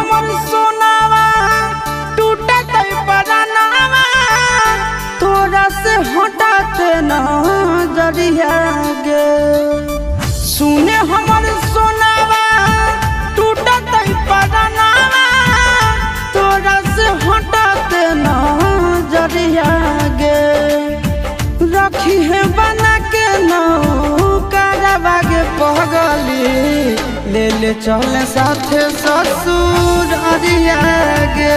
हमर सोनावा टूटत परानावा, तोरा से हटाते नजरिया गे। सुने हमर सोनावा टूटत परानावा, तोरा से हटाते नजरिया गे। रखी है बना के नौकरवा गे पगली, ले ले चल साथे ससुर अरिया गे।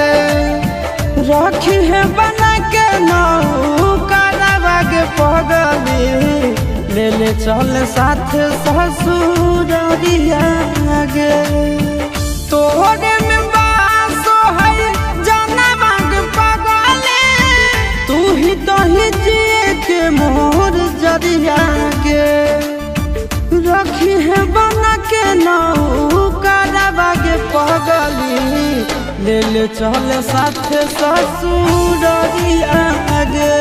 रखी है बना के नौकरवा गे पगली, ले ले चल साथे ससुर अरिया गे। तोहरे में बासो है जनवा गे पगली, तू ही तो ही जिए के मोर जरिया गे। रखी है बना के नौकरवा गे पगली, ले ले चल साथे ससुर अरिया गे।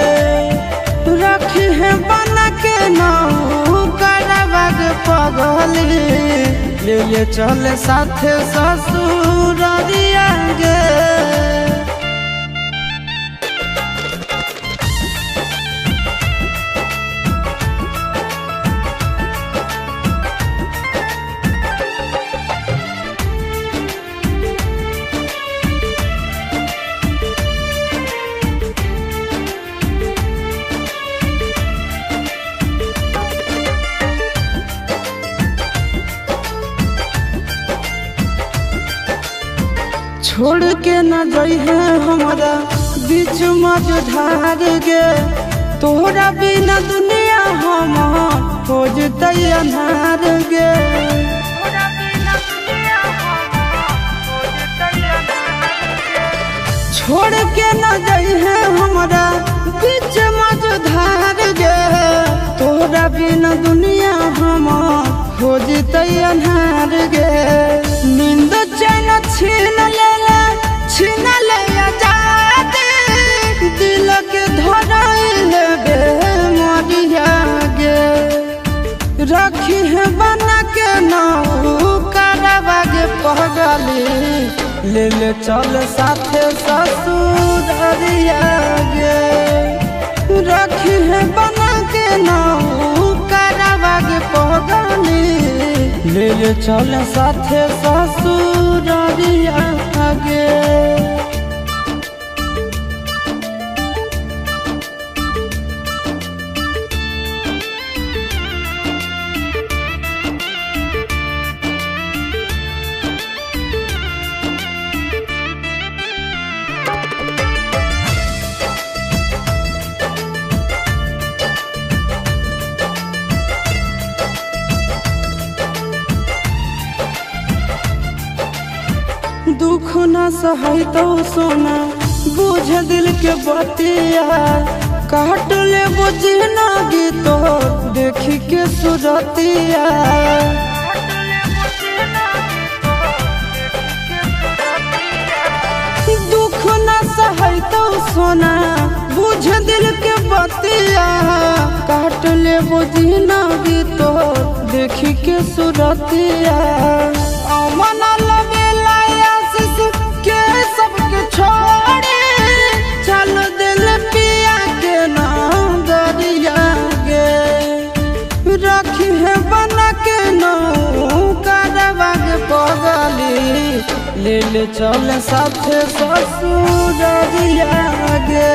रखी है बना के नौकरवा गे पगली, ले ले चल साथे ससुर अरिया गे। छोड़ के न जइहे हमरा बीच मझधार गे, तोहरा बिना दुनिया हम हो जतै अन्हार गे। छोड़ के न जइहे हमरा बीच मझधार गे, तोहरा बिना दुनिया हम हो जतै अन्हार गे। नींद चैन छीन ले, छीन ले आजादी, दिल के धराइल बेमरिया गे। रखी है बना के नौकरवा गे पगली, ले ले चल साथे ससुर अरिया गे। रखी है बना के नौकरवा गे पगली, ले ले चल साथे ससुर अरिया गे। दुख न सहतो सोना बुझ दिल के बतिया, काट ले बुझ ना गीतो देखी के सुरतिया। दुख न सहतो सोना बुझ दिल के बतिया, काट ले बुझ ना गीतो देखी के सुरतिया। अमन के सबके छोड़े चल दिल पिया के नगरिया गे। रखी है बना के नौकरवा गे पगली, ले ले चल साथे ससुर अरिया गे।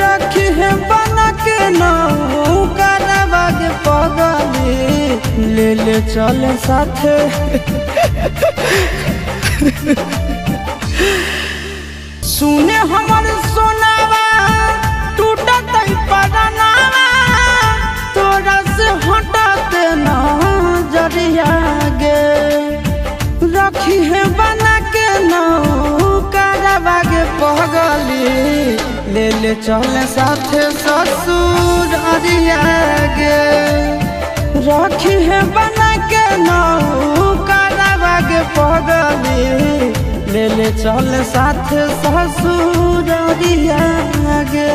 रखी है बना के नौकरवा गे पगली, ले ले चल साथे। सुने हमर सोनावा टूटत परानावा, तोरा से हटाते नजरिया गे। रखी है बना के नौकरवा गे पगली, ले ले चल साथे ससुर अरिया गे। रखी है बना के नौकरवा गे पगली, ले ले चल साथे ससुर अरिया गे।